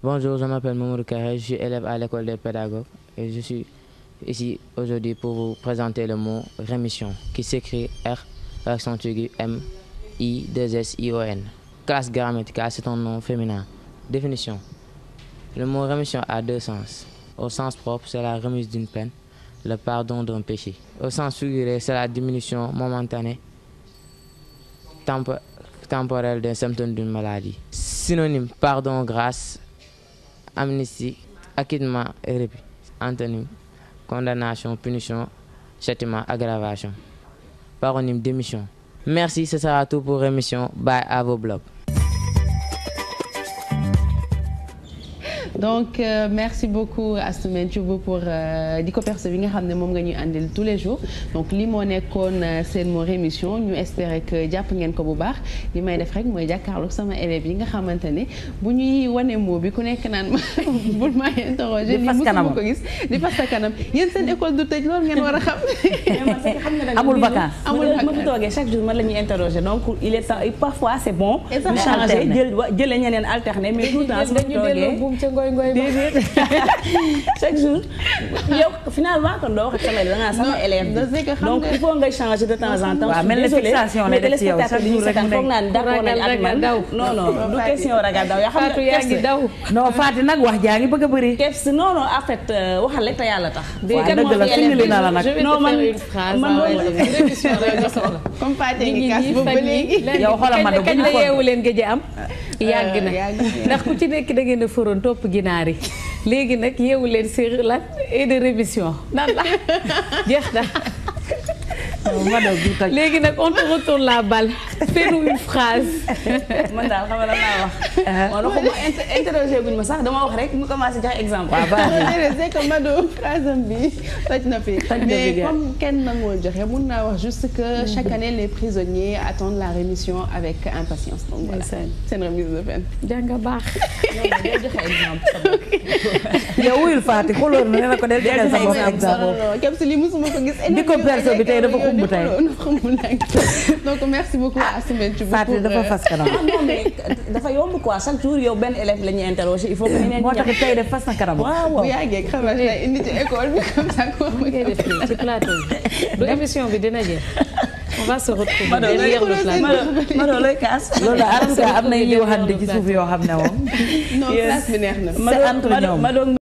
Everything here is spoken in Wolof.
Bonjour, je m'appelle Mamoudou Kéré, je suis élève à l'école des pédagogues et je suis ici aujourd'hui pour vous présenter le mot rémission qui s'écrit R accent aigu M I 2 S I O N. Classe grammaticale, c'est un nom féminin. Définition. Le mot rémission a deux sens. Au sens propre, c'est la remise d'une peine, le pardon d'un péché. Au sens figuré, c'est la diminution momentanée, temporelle d'un symptôme d'une maladie. Synonyme, pardon, grâce, amnistie, acquittement et répit. Antonyme, condamnation, punition, châtiment, aggravation. Paronyme, démission. Merci, ce sera tout pour rémission. Bye à vos blogs. Donc merci beaucoup Astou Thioub pour di ko perce bi nga xam ne moom nga ñuy àndil tous les jours donc li moo nekkoon seen mot rémission ñu espérer que jàpp ngeen ko bu baax li may def rek mooy jàkkaarloog sama élèves yi nga xamante ne bu ñuy wane mot bi ku nekk naan bul maa interroger li musuma ko gis di fas sa kanam yéen seen école du tëj loolu ngeen war a xam. amul vacance ma fi toogee chaque jour man la ñuy interroger donc il est temps parfois c'est bon ñu changer jëlee ñeneen alterner mais tout le temps su ma toogee déedéet chaque jour yow finalement kon doo wax ak sama élève da ngaa sama élève donc il faut nga changer de temps en temps. waaw mel na fixation lay def ci yow chaque jour rek foog naa ne d'accord nañ ak man non non du question ragal daw yaa xam yaa ngi daw non Fatou nag wax jaa ngi bëgg a bëri. keps non non en fait waxal rek te yàlla tax. waaw dëgg la singili na la nag. non man comme Fatou ngi kaas boobu ba léegi. yow xoolal ma kañ la yeewu leen gëj am. yàgg na ndax ku ci nekk da ngeen a foroon topp ginaar yi léegi nag yeewu leen sur lan et de rémission nan la jeex na léegi nag on te retourne la balle fais-nous une phrase. man daal xam nga lan laa wax. man waxuma interroger guñ ma sax dama wax rek mu commencé jox exemple. waaw baax c'est que Mado phrase am bi toj na fi mais comme kenn nangoo joxe mun naa wax juste que chaque année les prisonniers attendent la rémission avec impatience. donc voilà seen remise de peine. jàng baax. yow joxe exemple. yow wuyul Fatou xooloo na ne ko del joxe sa bopp exemple. képp si li musuma ko gis. di ko perso bi tey dafa xumb tey. donc merci beaucoup Astou Thioub. Fatou dafa fas kanam. non mais dafa yomb quoi chaque jour yow benn élève la ñuy interroger il faut que ñeneen moo tax tey def fas na kanam. waaw bu yàggee xamal na indi ci école bi comme ça ko ngay def ci plateau bi du émission bi dina jeex. on va se retrouver derrière le plateau. Mado lay kaas. loolu la en tout cas am na ñuy waxante ci suuf yoo xam ne moom. non place bi neex na. c'est entre ñoom.